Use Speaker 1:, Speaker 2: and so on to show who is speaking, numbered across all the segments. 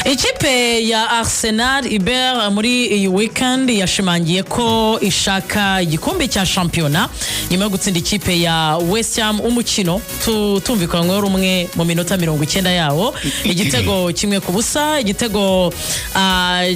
Speaker 1: Ikipe ya Arsenal iber muri iyi weekend yashimangiye ko ishaka igikombe cya shampiyona nyuma yo gutsinda ikipe ya West Ham, umukino tumvikanyweho rumwe mu minota 90 yawo, igitego 1-0. Igitego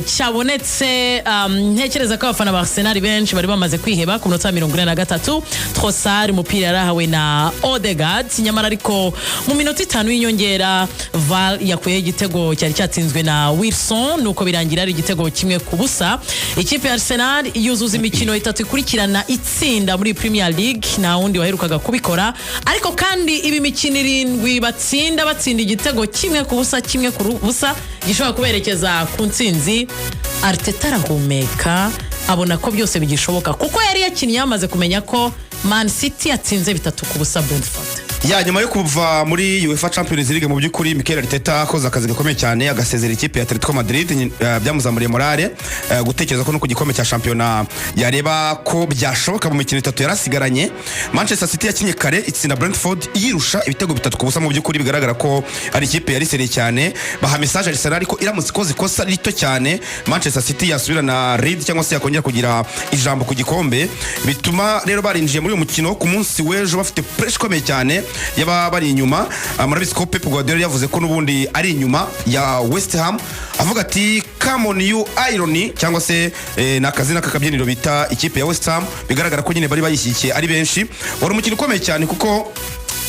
Speaker 1: cyabonetse, ntekereza ko abafana ba Arsenal benshi bari bamaze kwiheba, ku minota 43, Trossard umupira yarahawe na Odegaard. Nyamara ariko mu minota 5 y'inyongera, VAR yakuyeho igitego cyari cyatsinzwe na Wilson, nuko birangira ari igitego 1-0. Ikipe ya Arsenal yuzuza imikino itatu ikurikirana itsinda muri Premier League, nta wundi waherukaga kubikora. Ariko kandi ibi mikino irindwi batsinda igitego 1-0, 1-0, gishobora kuberekeza ku ntsinzi. Arteta arahumeka, abona ko byose bigishoboka, kuko yari yakinnye yamaze kumenya ko Man City yatsinze 3-0 Brentford.
Speaker 2: Ya nyuma yo kuva muri UEFA Champions League, mu by'ukuri Mikel Arteta akoze akazi gakomeye cyane, agasezera ikipe ya Atletico Madrid, byamuzamuriye morale, gutekereza ko no ku gikombe cya shampiyona yareba ko byashoboka mu mikino itatu yarasigaranye. Manchester City yakinye kare, itsinda Brentford yirusha ibitego 3-0. Mu by'ukuri bigaragara ko ari ikipe yari sérieux cyane. Baha message Arsenal, ariko iramutse ikoze ikosa rito cyane, Manchester City yasubirana lead cyangwa se yakongera kugira ijambo ku gikombe. Bituma rero barinjiye muri uyu mukino ku munsi w'ejo bafite pressure ikomeye cyane yaba bari inyuma. Murabizi ko Pep Guardiola yavuze ko n'ubundi ari inyuma ya West Ham, avuga ati "Come on you Irons", cyangwa se ni akazina k'akabyiniro bita ikipe ya West Ham. Bigaragara ko nyine bari bayishyigikiye ari benshi. Wari umukino ukomeye cyane, kuko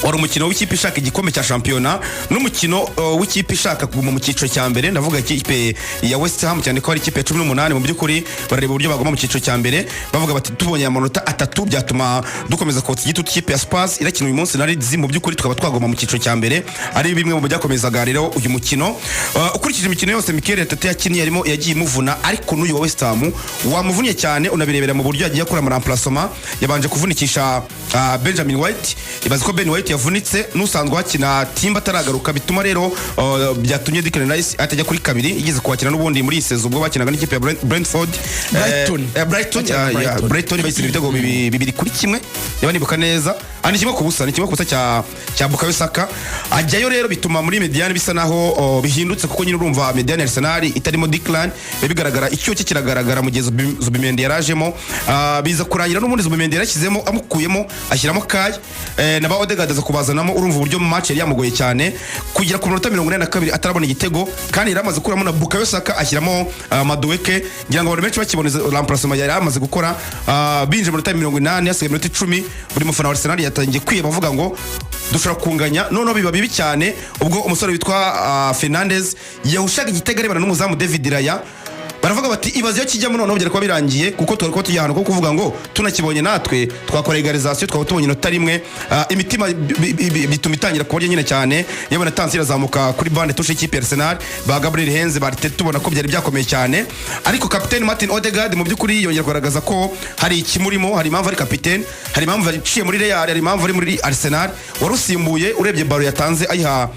Speaker 2: wari umukino w'ikipe ishaka igikombe cya shampiyona n'umukino w'ikipe ishaka kuguma mu cyiciro cya mbere. Ndavuga ikipe ya West Ham, cyane ko ari ikipe ya 18. Mu by'ukuri barareba uburyo baguma mu cyiciro cya mbere, bavuga bati tubonye amanota atatu byatuma dukomeza kotsa igitutu ikipe ya Spurs irakina uyu munsi na Leeds, mu by'ukuri tukaba twaguma mu cyiciro cya mbere. Ari bimwe mu byakomezaga rero uyu mukino. Ukurikije imikino yose Mikel Arteta yakinnye, yarimo yagiye imuvuna, ariko n'uyu wa West Ham wamuvunnye cyane. Unabirebera mu buryo yagiye akora ama yabanje kuvunikisha Benjamin White. Ibaze ko Ben White yavunitse n'usanzwe hakina Timber ataragaruka, bituma rero byatumye Declan Rice atajya kuri kabiri yigeze kuhakina n'ubundi muri iyi saison ubwo bakinaga n'ikipe ya Brentford.
Speaker 3: Brighton.
Speaker 2: Brighton.
Speaker 3: Bakinaga Brighton.
Speaker 2: Brighton bayitsinda ibitego 2-1 niba nibuka neza. Ni 1-0, ni 1-0 cya Bukayo Saka. Ajyayo rero bituma muri médiane bisa naho bihindutse, kuko nyine urumva médiane ya Arsenal itarimo Declan biba bigaragara, icyuho cye kiragaragara mu gihe Zubimendi yarajemo. Biza kurangira n'ubundi Zubimendi yarashyizemo, amukuyemo ashyiramo Kai, na ba Odegaard aza kubazanamo. Urumva uburyo match yari yamugoye cyane kugera ku minota 42 atarabona igitego, kandi yari amaze gukuramo na Bukayo Saka ashyiramo Madueke. Ngira ngo abantu benshi bakibona izo remplacement yari amaze gukora, binjira mu minota 80, hasigaye iminota 10, buri mufana wa Arsenal yatangiye kwiheba, avuga ngo dushobora kunganya. Noneho biba bibi cyane ubwo umusore witwa Fernandez yahushaga igitego arebana n'umuzamu David Raya. Baravuga bati ibaze iyo kijyamo, noneho byari kuba birangiye, kuko twari kuba tujya ahantu ko kuvuga ngo tunakibonye natwe twakora égalisation, twaba tubonye inota rimwe. Imitima bituma itangira kubarya nyine cyane, yabona tension irazamuka kuri banc de touche y'ikipe ya Arsenal, ba Gabriel Henze ba Arteta, tubona ko byari byakomeye cyane. Ariko kapiteni Martin Odegaard mu by'ukuri yongera kugaragaza ko hari ikimurimo, hari impamvu ari kapiteni, hari impamvu yaciye muri Real, hari impamvu ari muri Arsenal. Warusimbuye, urebye ballon yatanze ayiha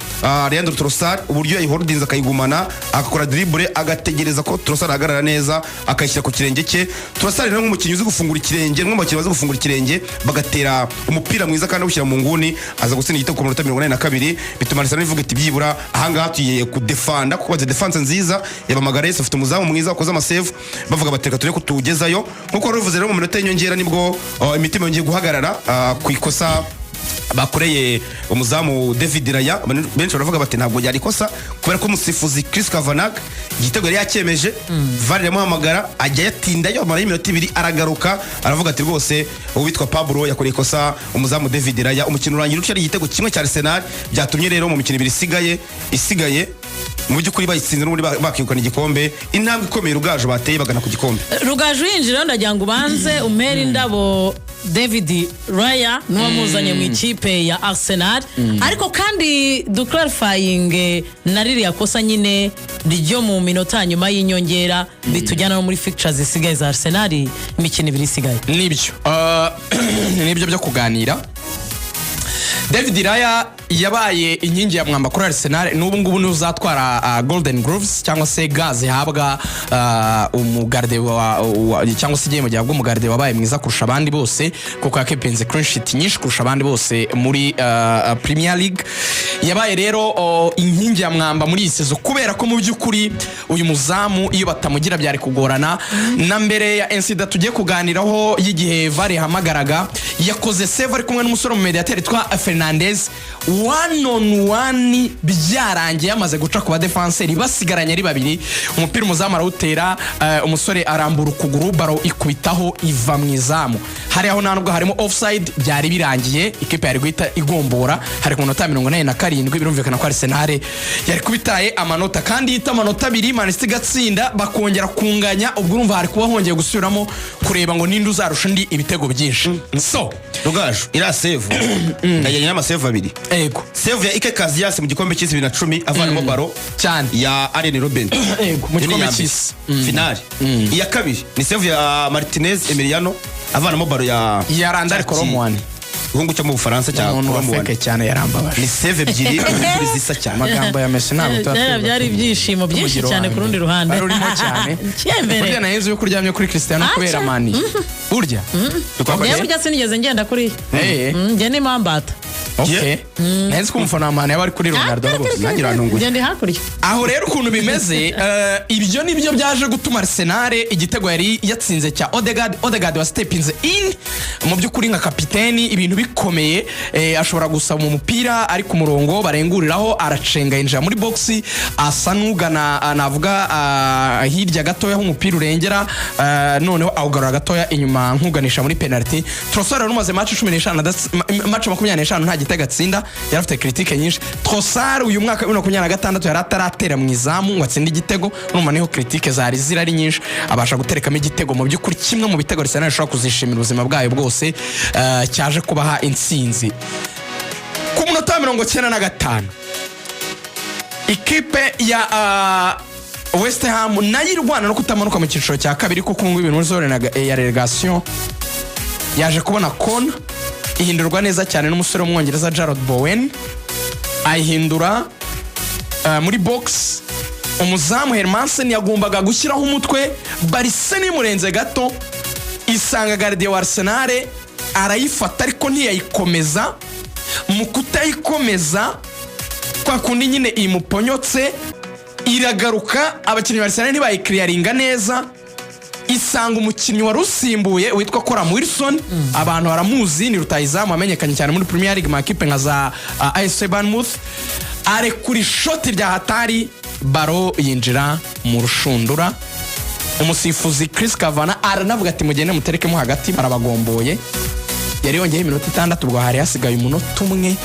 Speaker 2: Leandro Trossard, uburyo yayiholdinze akayigumana, agakora dribble, agategereza ko Trossard ahagarara neza, akayishyira ku kirenge cye. Trossard rero nk'umukinnyi uzi gufungura ikirenge, n'umwe mu bakinnyi bazi gufungura ikirenge bagatera umupira mwiza kandi awushyira mu nguni, aza gutsinda igitego ku minota 82. Bituma Arsenal ivuga iti byibura ahangaha tugiye kudefanda, kuko bazi défense nziza yaba Magalhaes, afite umuzamu mwiza wakoze ama save. Bavuga bati reka turebe ko tuwugezayo. Nkuko wari ubivuze rero, mu minota y'inyongera nibwo imitima yongeye guhagarara ku ikosa bakoreye umuzamu David Raya. Abantu benshi baravuga bati ntabwo ryari ikosa, kubera ko umusifuzi Chris Kavanagh igitego yari yacyemeje. VAR iramuhamagara, ajya yatindayo, amara y'iminota 2, aragaruka aravuga ati rwose uwitwa Pablo yakoreye ikosa umuzamu David Raya. Umukino urangira utyo ari igitego kimwe cya Arsenal. Byatumye rero mu mikino ibiri isigaye mu by'ukuri bayitsinze, n'ubundi bakegukana igikombe. Intambwe ikomeye Rugaju bateye bagana ku gikombe.
Speaker 1: Rugaju yinjira, ndagira ngo ubanze umpere indabo David Raya n'uwamuzanye mu ikipe ya Arsenal, ariko kandi duclarifyinge na ririya kosa nyine ryo mu minota nyuma y'inyongera, bitujyana no muri fixtures zisigaye za Arsenal, imikino ibiri isigaye.
Speaker 3: Nibyo. Nibyo byo kuganira. David Raya Yabaye inkingi ya mwamba kuri Arsenal. N'ubu ngubu niwe uzatwara Golden Gloves, cyangwa se gants zihabwa umugarde cyangwa se igihembo gihabwa umugarde wabaye mwiza kurusha abandi bose, kuko yakepinze clean sheet nyinshi kurusha abandi bose muri Premier League. Yabaye rero inkingi ya mwamba muri iyi saison, kubera ko mu by'ukuri uyu muzamu iyo batamugira byari kugorana. Na mbere ya incident tugiye kuganiraho y'igihe VAR yahamagaraga, yakoze save ari kumwe n'umusore mu mediateri witwa Fernandez, one on one, byarangiye yamaze guca ku badefanseri, basigaranye ari babiri. Umupira umuzamu arawutera, umusore arambura ukuguru, ballon ikubitaho iva mu izamu. Hariya aho nta nubwo harimo offside, byari birangiye, ikipe yari guhita igombora. Hari ku minota 87. Birumvikana ko Arsenal yari kubitaye amanota, kandi yita amanota 2, Man City igatsinda, bakongera kunganya. Ubwo urumva hari kuba hongeye gusubiramo kureba ngo ninde uzarusha undi ibitego byinshi. So
Speaker 2: Rugaju, iriya save ndajyanye n'amasave abiri. Save ya Iker Casillas mu gikombe cy'isi 2010, avanamo ballon ya Arjen Robben.
Speaker 3: Ego, mu
Speaker 2: Iyo ni
Speaker 3: gikombe
Speaker 2: iya mbere.
Speaker 3: cy'isi.
Speaker 2: Finale. Iya kabiri ni save ya Martinez Emiliano, avanamo ballon ya
Speaker 3: Ya Randal Kolo Muani.
Speaker 2: Igihugu cyo mu Bufaransa cya
Speaker 3: Umuntu wa
Speaker 2: Kolo Muani.
Speaker 3: feke cyane, yarambabaje.
Speaker 2: Ni save ebyiri ebyiri zisa cyane.
Speaker 3: Amagambo ya Messi ntabwo tuba
Speaker 1: Byari ibyishimo byinshi cyane ku rundi ruhande.
Speaker 3: Wari urimo cyane.
Speaker 1: Cyembere.
Speaker 3: Burya nahenze yuko uryamye kuri Cristiano kubera
Speaker 1: Aca.
Speaker 3: mani burya.
Speaker 1: Njyewe burya sinigeze ngenda kuri njye ni mambata.
Speaker 3: Okay, nahenze ko umufana wa Mani yaba ari kuri Ronaldo rwose.
Speaker 2: Nanjye urantunguye.
Speaker 1: Njye ndi hakurya.
Speaker 3: Aho rero ukuntu bimeze, ibyo nibyo byaje gutuma Arsenal igitego yari yatsinze cya Odegaard, Odegaard wa stepinze in mu by'ukuri nka kapiteni, ibintu bikomeye, ashobora gusaba umupira ari ku murongo barenguriraho, aracenga, yinjira muri box, asa n'ugana navuga hirya gatoya aho umupira urengera, noneho awugarura gatoya inyuma nk'uganisha muri penalty. Trossard wari umaze match 15 match 25 nta gitego atsinda, yari afite critique nyinshi. Trossard uyu mwaka wa 2026 yari ataratera mu izamu ngo atsinde igitego. Urumva niho critique zari zirari nyinshi, abasha guterekamo igitego, mu by'ukuri kimwe mu bitego Arsenal ishobora kuzishimira ubuzima bwayo bwose, cyaje kubaha intsinzi. Ku munota wa 95, ikipe ya West Ham nayo irwana no kutamanuka mu cyiciro cya kabiri, kuko ubu ngubu ibintu muri zone ya relegation, yaje kubona kona ihindurwa neza cyane n'umusore w'umwongereza Jarrod Bowen, ayihindura muri box. Umuzamu Hermansen yagombaga gushyiraho umutwe, barise n'imurenze gato, isanga gardien wa Arsenal, arayifata ariko ntiyayikomeza. Mu kutayikomeza kwa kundi nyine imuponyotse, iragaruka, abakinnyi ba Arsenal ntibayikiriyaringa neza, isanga umukinnyi wari usimbuye witwa Callum Wilson. Abantu baramuzi, ni rutahizamu wamenyekanye cyane muri Premier League mu makipe nka za AFC Bournemouth. Arekura ishoti rya hatari, ballon yinjira mu rushundura. Umusifuzi Chris Kavanagh aranavuga ati: "Mugende muterekemo hagati, barabagomboye." Yari yongeyeho iminota 6, ubwo hari hasigaye umunota umwe.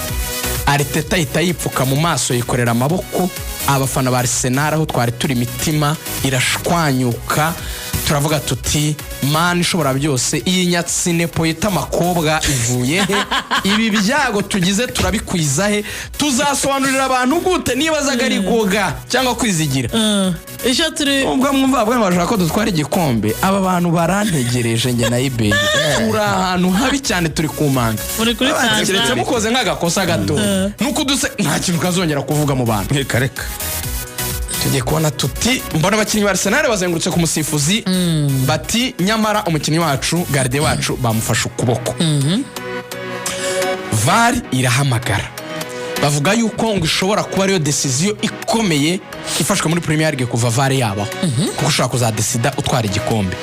Speaker 3: Arteta ahita yipfuka mu maso, yikorera amaboko. Abafana ba Arsenal aho twari turi, imitima irashwanyuka, turavuga tuti: "Mana ishobora byose, iyi nyatsinepo yita amakobwa ivuye he? Ibi byago tugize turabikwiza he? Tuzasobanurira abantu gute?" Nibazaga ari Goga cyangwa Kwizigira.
Speaker 1: Icyo turi
Speaker 3: Ubwo mwumva bavuga ngo bashaka ko dutwara igikombe, aba bantu barantegereje. Njye na Iberi turi ahantu habi cyane, turi ku manga.
Speaker 1: Muri kuri
Speaker 3: Keretse
Speaker 1: Tanzania.
Speaker 3: mukoze nk'agakosa gato nuko uduse, nta kintu kazongera kuvuga mu bantu.
Speaker 2: Reka reka.
Speaker 3: Tugiye kubona tuti mbona abakinnyi ba Arsenal bazengurutse ku musifuzi, bati: "Nyamara umukinnyi wacu, gardien wacu, bamufashe ukuboko." VAR irahamagara, bavuga yuko ngo ishobora kuba ariyo décision ikomeye ifashwe muri Premier League kuva VAR yabaho, kuko ushobora kuzadesida utwara igikombe.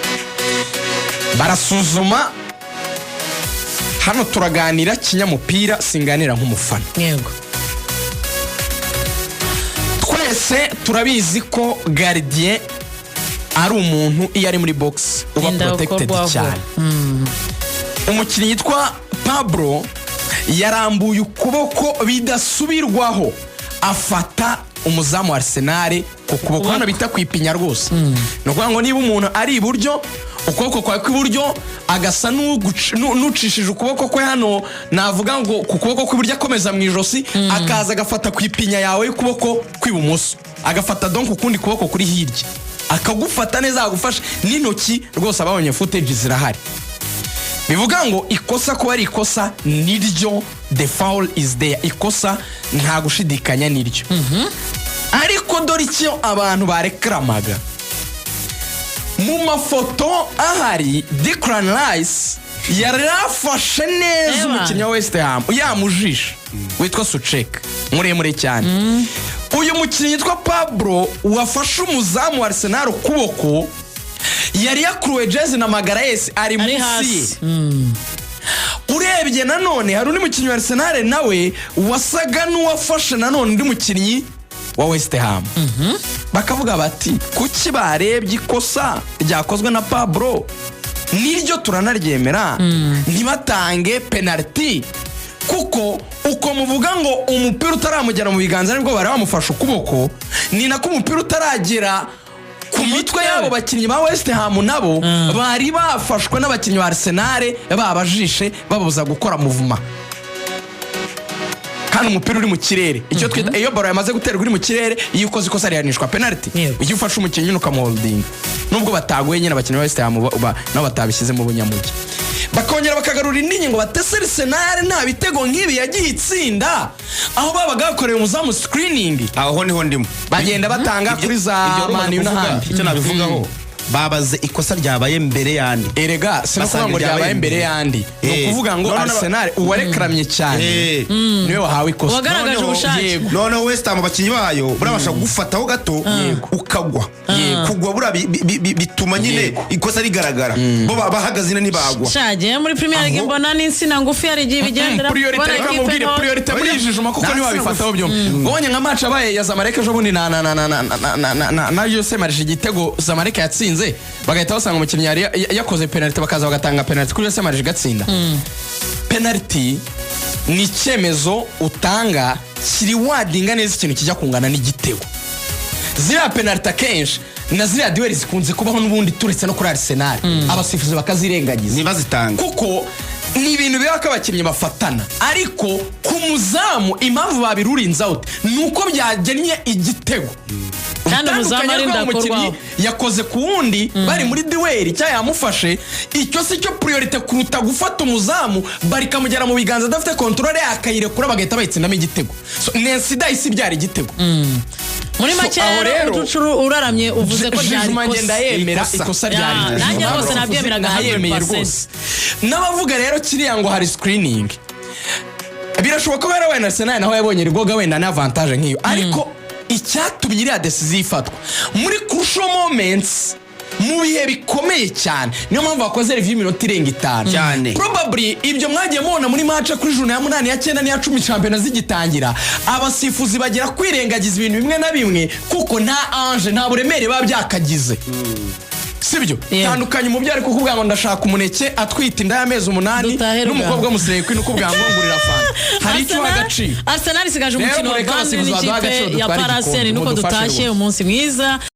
Speaker 3: Barasuzuma. Hano turaganira kinyamupira, singanira nk'umufana. Twese turabizi ko gardien ari umuntu iyo ari muri box uba
Speaker 1: Inda
Speaker 3: protected
Speaker 1: gukorwaho.
Speaker 3: cyane. Umukinnyi yitwa Pablo yarambuye ukuboko bidasubirwaho, afata umuzamu wa Arsenal ku kuboko, hano bita ku ipinya rwose. Ni ukuvuga ngo niba umuntu ari iburyo, ukuboko kwawe kw'iburyo, agasa n'ucishije ukuboko kwe hano, navuga ngo ku kuboko kw'iburyo, akomeza mu ijosi, akaza agafata ku ipinya yawe y'ukuboko kw'ibumoso, agafata donc ukundi kuboko kuri hirya, akagufata neza, agufasha n'intoki rwose. Ababonye footage zirahari. Bivuga ngo ikosa kuba ari ikosa niryo, the foul is there, ikosa nta gushidikanya niryo. Ariko dore icyo abantu barekaramaga mu mafoto ahari: Declan Rice yari afashe neza
Speaker 1: Eba.
Speaker 3: umukinnyi wa West Ham yamujishe witwa Soucek, muremure cyane. Uyu mukinnyi witwa Pablo wafashe umuzamu wa Arsenal ukuboko, yari yakuruwe jezi na Magalhaes ari
Speaker 1: ari
Speaker 3: munsi ye.
Speaker 1: hasi.
Speaker 3: Urebye nanone hari undi mukinnyi wa Arsenal nawe wasaga n'uwafashe nanone undi mukinnyi wa West Ham. Bakavuga bati: "Kuki barebye ikosa ryakozwe na Pablo, niryo turanaryemera, ntibatange penaliti? Kuko uko muvuga ngo umupira utaramugera mu biganza nibwo bari bamufashe ukuboko, ni nako umupira utaragera ku mitwe y'abo bakinnyi ba West Ham nabo bari bafashwe n'abakinnyi ba Arsenal, babajishe, babuza gukora mouvement, kandi umupira uri mu kirere." Icyo twita iyo ballon yamaze guterwa uri mu kirere, iyo ukoze ikosa rihanishwa penalty. Iyo ufashe umukinnyi nyine ukamuholdinga, nubwo bataguye nyine abakinnyi ba West Ham nabo batabishyizemo ubunyamugi. Bakongera bakagarura indi ngingo batese: Arsenal nta bitego nk'ibi yagiye itsinda aho babaga bakoreye umuzamu screening.
Speaker 2: Aho niho ndimo.
Speaker 3: Bagenda batanga kuri za
Speaker 2: Ibyo wari umaze
Speaker 3: Man U
Speaker 2: kuvuga,
Speaker 3: n'ahandi.
Speaker 2: icyo nabivugaho, babaze ikosa ryabaye mbere y'andi.
Speaker 3: Erega si no kuvuga ngo
Speaker 2: Basanga
Speaker 3: ryabaye
Speaker 2: iryabaye
Speaker 3: mbere
Speaker 2: mbere.
Speaker 3: y'andi, ni ukuvuga ngo
Speaker 2: No, no, no.
Speaker 3: Arsenal uwarekamye cyane niwe wahawe ikosa.
Speaker 1: Uwagaragaje ubushake.
Speaker 3: Yego.
Speaker 2: Noneho West Ham abakinnyi bayo burabasha kugufataho gato ukagwa. Kugwa buriya bituma nyine ikosa rigaragara. Bo bahagaze nyine ntibagwa.
Speaker 1: Shagiye muri Premier League,
Speaker 2: Aho-
Speaker 1: mbona n'insina ngufi hari igihe ibigendera.
Speaker 3: Priorité,
Speaker 1: Kubona
Speaker 3: reka
Speaker 1: ikipe
Speaker 3: mubwire,
Speaker 1: ntoya.
Speaker 3: priorité muri
Speaker 2: Oya.
Speaker 3: iyi jijuma kuko
Speaker 2: Nta
Speaker 3: ntiwabifataho byombi. Ubonye nka match abaye ya Zamalek ejo bundi na USM Alger, igitego Zamalek yatsinze, bagahita basanga umukinnyi yari yakoze penalty, bakaza bagatanga penalty kuri USM Alger igatsinda. Penalty ni icyemezo utanga kiri wadinga neza ikintu kijya kungana n'igitego. Ziriya penalty akenshi na ziriya duel zikunze kubaho n'ubundi, turetse no kuri Arsenal, abasifuzi bakazirengagiza
Speaker 2: Ntibazitanga.
Speaker 3: kuko ni ibintu biba ko abakinnyi bafatana. Ariko ku muzamu impamvu babirurinze out ni uko byagennye igitego.
Speaker 1: Kandi umuzamu
Speaker 3: Bitandukanye
Speaker 1: arinda
Speaker 3: n'uko umukinnyi
Speaker 1: akorwaho.
Speaker 3: yakoze ku wundi bari muri duel cyangwa yamufashe, icyo si cyo priorité kuruta gufata umuzamu barikamugera mu biganza adafite contrôle, akayirekura bagahita bayitsindamo igitego. So, Nensi isi ibyara igitego.
Speaker 1: Muri
Speaker 3: So,
Speaker 1: make
Speaker 3: aho
Speaker 1: rero,
Speaker 3: rero,
Speaker 1: uducuru uraramye uvuze ko ryari
Speaker 3: jijuma
Speaker 1: ikosa.
Speaker 3: ngenda yemera
Speaker 2: Ikosa.
Speaker 3: ikosa ryari
Speaker 1: Ya, nanjye rwose nabyemeraga
Speaker 3: nayemeye
Speaker 1: 100%.
Speaker 3: rwose. N'abavuga rero kiriya ngo hari screening, birashoboka ko yarabaye na Arsenal naho yabonye rigoga wenda ni avantage nk'iyo, ariko icyatumye iriya décision ifatwa muri crucial moments, mu bihe bikomeye cyane, niyo mpamvu bakoze review y'iminota irenga 5.
Speaker 2: Cyane.
Speaker 3: Probably ibyo mwagiye mubona muri match kuri journée ya 8, ya 9 n'iya 10, shampiyona zigitangira, abasifuzi bagira kwirengagiza ibintu bimwe na bimwe kuko nta enjeu, nta buremere biba byakagize, sibyo? Tandukanye umubyeyi ari kukubwira ngo ndashaka umuneke atwite inda y'amezi 8
Speaker 1: Dutahe
Speaker 3: n'umukobwa w'umusirikare ukubwira ngo ngurira fanta, hari icyo uha agaciro.
Speaker 1: Arsenal isigaje
Speaker 3: Rero
Speaker 1: umukino wa
Speaker 3: mureke
Speaker 1: Burnley
Speaker 3: abasifuzi baduha
Speaker 1: n'ikipe
Speaker 3: agaciro
Speaker 1: ya
Speaker 3: dutware
Speaker 1: Palace.
Speaker 3: igikombe,
Speaker 1: Nuko
Speaker 3: mudufashe
Speaker 1: dutashye,
Speaker 3: rwose.
Speaker 1: umunsi mwiza.